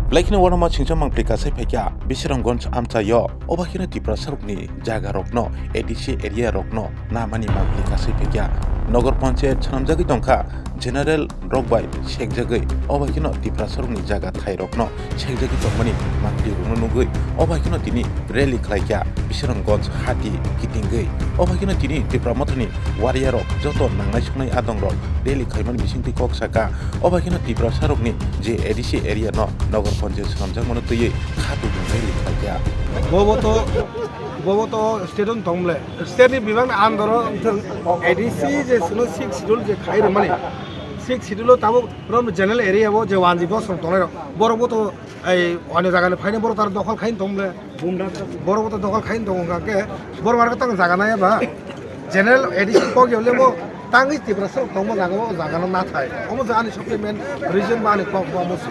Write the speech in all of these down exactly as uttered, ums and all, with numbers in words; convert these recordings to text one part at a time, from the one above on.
Belai kheno uanama singcha mangpli kasai phaikha Bisramganj amchaio, obo kheno Tiprasarokni jagarokno, A D C area rokno namani mangpli kasai phaikha. Nogor Panchayat swnamjagwi tongkha, general rok bai sekjagwi, obo kheno Tiprasarokni jaga thairokno sekjagwi tongmani mangpli rokno nugwi, obo kheno tini rally khlaikha Bisramganj hati kitingwi. Obo kheno tini Tipra Mothani warrior rok joto nangnai songnai adongrok rally khlaimani bisingtwi kok saka. Obo kheno Tiprasarokni je A D C area no Nogor Panchayat swnamjakmano twiwi kha tubunai rally khlaikha. Bobo to, bobo to state on tongle. State ni bibang ni under o wngthang A D C je sino six schedule je khai rwmani. Six schedule o tabuk rom general area bo je one G bo song tongnai rok. Borok bo to ei ani jaga ni phaini borok tar dokhol khai tongle. Borok bo to dokhol khai tongo hwnkha khe borok ar tang jaga nai ba. General A D C kok yole mo tangwi Tiprasa tongma jaga o jaga no nathai. Omo je ani supplement reason ba ani kok bo omo se.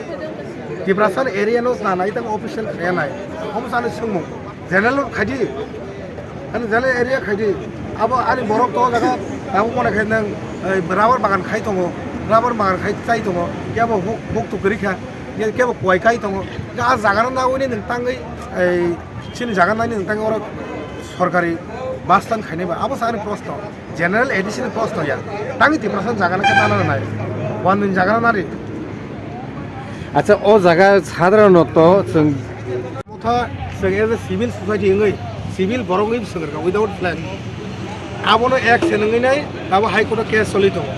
Tiprasa area no na nai tang official khe nai. Omo je ani swngmung. General khaidi. Ani general area khaidi. Abo ani borok to jaga abo mone khai nang, eh, rubber bagan khai tongo. Rubber bagan khai chai tongo. Kebo huk, huk tu kwrwi kha. Kebo kuai kai tongo. Ga jaga no na uni nang tangwi, eh, Chini jaga nai nang tang oro sorkari bus stand khainai ba, abo sa ani prosto. General A D C ni prosto ya. Tangwi Tiprasa jaga nai khe tana nai. Wan din jaga nari. Acha, o jaga sadharanoto chwng Motha chwng as a civil society wngwi, civil borok wngwi swngwrwkha without flag. Abono action wngwi nai, abo High Court o case choli tongo.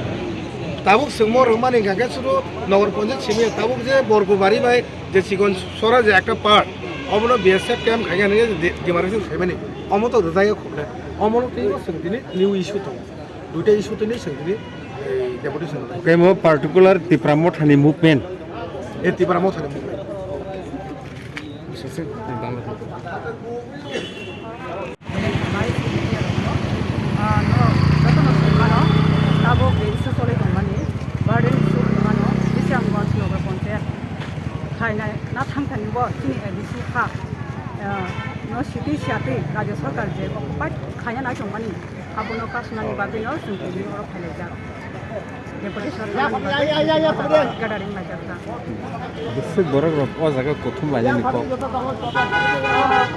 Tabuk swngmo rwmani hwnkha khe sudu Nogor Panchayat simi tabuk je Borgobari bai je chikon sora je ekta part, obono B S F camp khaikha hinwi de-, demarcation khaimani, omo to rwjak ya khobole, omono twibo chwng tini new issue tongo, duita issue tini chwng tini, eh, deputation tongo. Kemo particular Tipra Mothani movement. Eh, Tipra Mothani movement. Bisingtwi Bangla. Bai sini rokno, ah, no, jotono sini mano, tabuk je issue choli tongmani, burden issue wngmano, Bisramganj Nogor Panchayat khainai na thang thani bo chini A D C kha, ah, no sitwi siyatwi Rajya Sarkar je occupied khaina nai tongmani, abono kasnani bagwino chwng tini oro phailaijak. Deputation gathering laijak kha. Bisik borok rok o jaga kuthum lainani kok.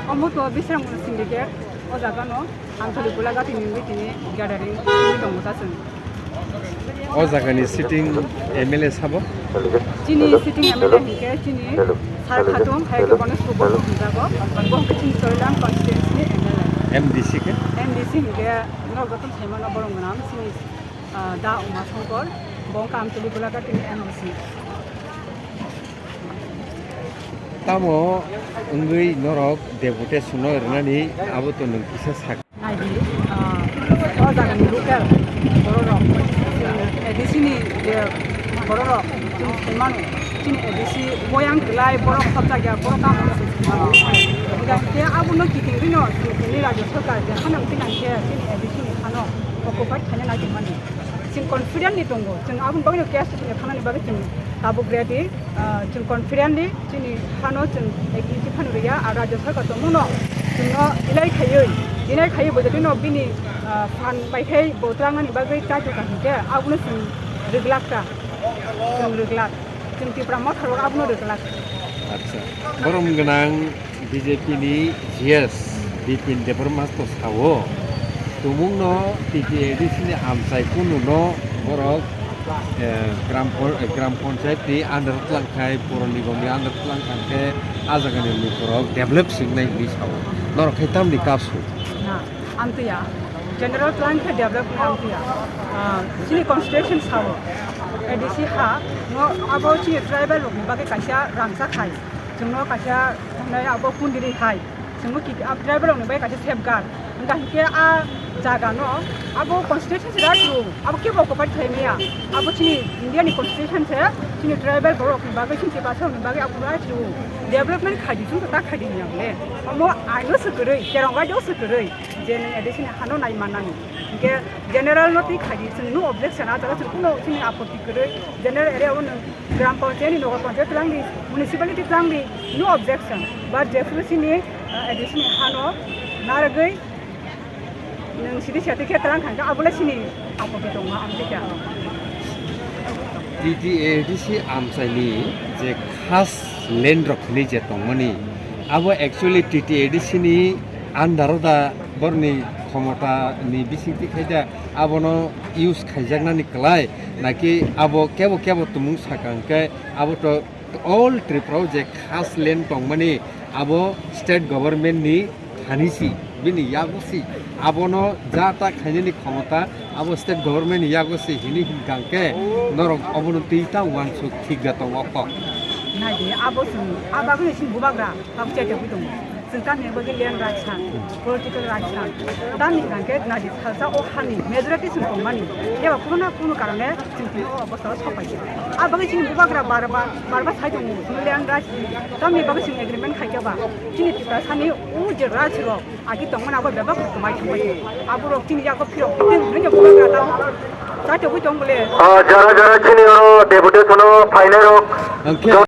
Omo to Bisramganj syndicate o jaga no Amthali Golaghat ni wngwi tini gathering wngwi tongo ta chwng. O jaga ni sitting M L A sabo? Chini sitting M L A hinkhe chini Sar Khatung hai khe bono Subodh hinjago. Bo hinkhe chini Chorilam constituency ni M L A. M D C khe? M D C hinkhe norok joto saimano borok gwnang chini ah, Da Uma Songkor, bo wngkha Amtwlwi Golaghat ni M D C. Tamo wngwi norok deputation no rwnani abo to nwng kisa sak. Naidi, ah, o jagani local bororok, chwng A D C ni je bororok, chwng saimano, chini A D C boyang kwlai borok hopjak ya, borok tamo se saimano. Hingkhe abono kiting rino chwng tini Rajya Sarkar je hanang tinang khe chini A D C ni phano occupied khaina nai tongmani. Chwng confidently tongo, chwng aboni bagwino case tongya thangnani bagwi chwng tabuk ready, ah, chwng confidently chini hano chwng activity phano rwya, ah, Rajya Sarkar tongmano chwngno delay khaiwi, deny khaiwi bo jotino bini, ah, phan bai khai bo tlangnani bagwi try tongkha hinkhe abono chwng rwglak ta, chwng rwglak, chwng Tipra Motha rok abono rwglak. Acha, borom gwnang B J P ni G S Bipin Debbarma to sao, tumungno T T A D C ni amchai kunu no borok, eh, gram pon-, eh, gram panchayat ni under o tlang khai, Puro Nigom ni under o tlang khai khe, a jaga ni lukurok develop swingnai hinwi sao. Norok khai tamni kapsu? Na, amtwi ya. General plan khe develop khe amtwi ya. Ah, chini constitution sao, A D C ha, no abo chini tribal rokni bagwi kaisa rangchak hai. Chwngno kaisa tongnai abo kundiri hai. Chwngno ki-, ah, tribal rokni bai kaisa safeguard. Hingkha hinkhe a jaga no abo constitution se right rw. Abo kebo occupied khlai maya. Abo chini India ni constitution se chini tribal borok ni bagwi, chini Tiprasa rokni bagwi abo right rw. Development khaidi, chwng ta khaidi ni ang le. Amo aino se kwrwi, kerong radio se kwrwi. Je nang A D C ni hano nai manani. Hinkhe general no twi khaidi, chwng no objection, a jaga chwng kuno chini apotti kwrwi. General area o nwng Gram Panchayat ni, Nagar Panchayat tlang di, municipality tlang di, no objection. But jephuru chini, uh, A D C ni hano narwgwi nwng sidi siyati khe tlang kha, abole chini apotti tongo, ang khe kya. T T A D C amchaini je Khas land rok hinwi je tongmani, abo actually T T A D C ni under o da, borni khomota ni bisingtwi khai da, abono use khaijaknani kwlai, naki abo kebo kebo tumung saka hwnkhe abo to all Tripura o je khas land tongmani abo state government ni thani si, bini yago si, abono ja ta khainani khomota abo state government ni yago si hini hinkha hwnkhe norok obono twi ta uansuk thik da tongo kok. Naidi, abo chwng, a bagwino chini bubagra abo chaitogwi tongo. Chwng tamni bagwi land rights san, political rights san. Tamni hwnkhe naidi salsa o hani majority chwng tongmani. Eba kuno na kuno karone chwng tini o obostha o sokpaikha. A bagwi chini bubagra bar bar, bar bar sai tongo, chwng land rights ni. Tamni bagwi chwng agreement khaikha ba. Chini Tiprasani o je rights rok agi tongmani abo bebak rok kwmai thangbai. Aborok chini yago phirok tei nini bubagra tamo. Chaitogwi tong bole. Ah, jara jara chini oro deputation o phainai rok. Hwnkhe